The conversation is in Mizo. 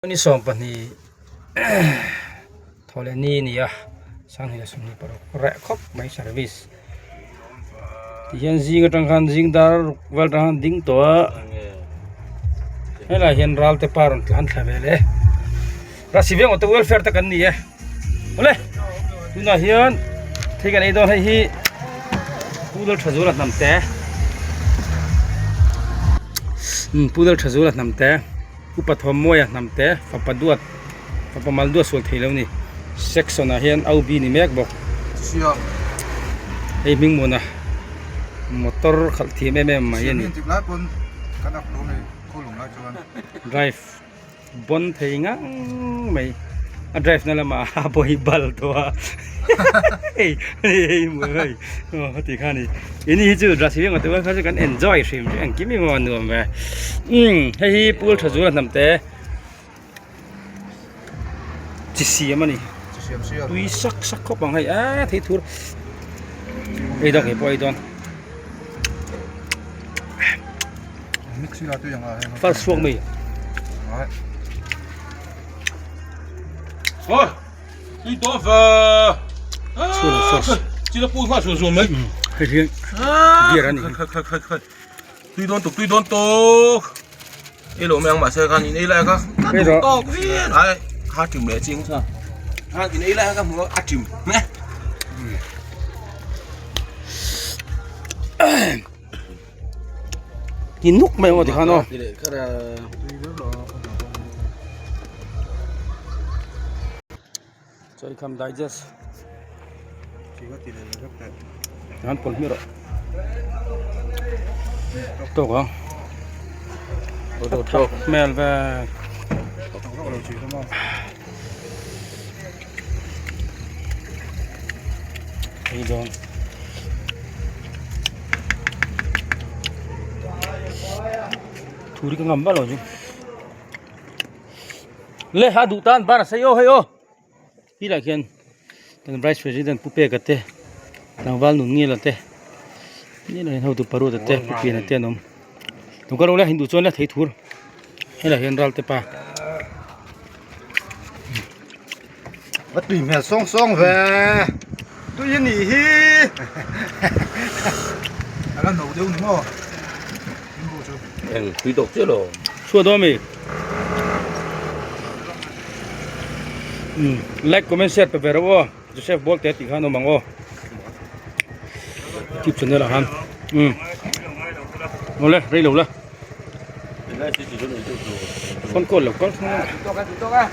Ni 12 thaw leh ni a ni a sanghnih leh 26 reh khawp mai service tihian zing atang khan zing dar ruk vel atang khan ding tawh a helaiah hian ral te pa rawn tlan thla ve leh rasi veng auto welfare te kan ni e awle tunah hian thil kan ei dawn hei hi pu Lalthazula hnam te pu Lalthazula hnam te. Upa Thawmmawia hnamte fapa duat fapa mal duat sual thei lo ni section ah hian au bi ni mek bawk hei hming muna motor khalh thiam em em mai a ni drive bawn thei ngang mai a drive na lamah a bawi bal tawh a hei hei hei aw ti kha a ni ini hi chu dress hi kha chu kan enjoy hrim hrim engkim hi maw a nuam ve umm hei hi pool tha zul a hnam te chi siam a ni tui sak sak khawp ang hei aaa thei thur ei dawn keipawh ei dawn first chhuak mai Hei hi beer a ni hei rawh ti nuk mai ang aw tikhan aw. Chawlhkham digest an pawlh hmiah rawh tawk ang tawk hmel vel hei dawn thuri ka ngam vak lo chu. Le a duh tan bar a sei aw hei aw tilai khian kan vice president pu peka te tlangval nun ngila te nilai hian hotu parut te pu piana te an awm tum ka lo le hindu chuan le thei thur helai hian ral te pa va tui hmel sawng sawng ve tui a nih hi a la no deuh ni maw eng tui tawk chiah lo chhuah dawn mi um like comment share pe ve rawh aw Joseph Bolte tih khan awm ang aw youtube channel ah khan um awle rei lo la phone call lo kal thung a.